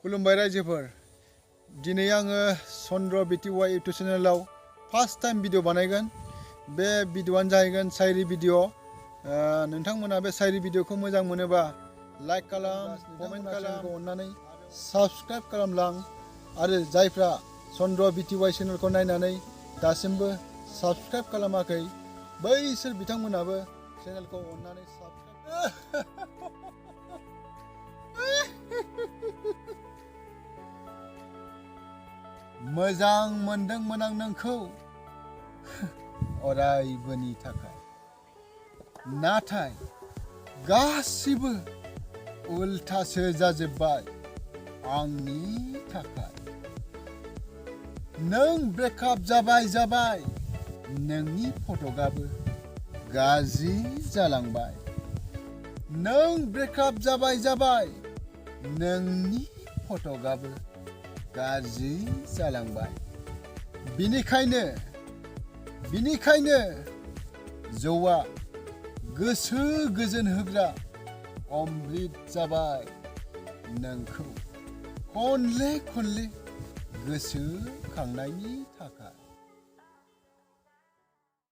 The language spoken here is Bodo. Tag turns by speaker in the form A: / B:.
A: खुलुमबाय रायजोफोर दिनै आङो चन्द्र बीटी इउटुब चेनेलाव फार्स्ट टाइम भिडिअ बानायगोन बे भिडिअआनो जाहैगोन शायरी भिडिअ नोंथांमोना बे शायरी भिडिअखौ मोजां मोनोबा लाइक खालाम कमेन्ट खालाम अननानै साबस्क्राइब खालामलां आरो जायफ्रा चन्द्र बीटी चेनेलखौ नायनानै दासिमबो साबस्क्राइब खालामाखै बैसोर बिथांमोनाबो चेनेलखौ अननानै साबस्क्राइब मोजां मोनदोंमोन आं नोंखौ अरायबोनि थाखाय नाथाय गासिबो उल्थासो जाजोब्बाय आंनि थाखाय नों ब्रेकआप जाबाय नोंनि फटकआबो गाज्रि जालांबाय नों ब्रेकआप जाबाय नोंनि फटकआबो गाज्रि जालांबाय बिनिखायनो जौआ गोसो गोजोन होग्रा अमृत जाबाय नोंखौ खनले गोसोखांनायनि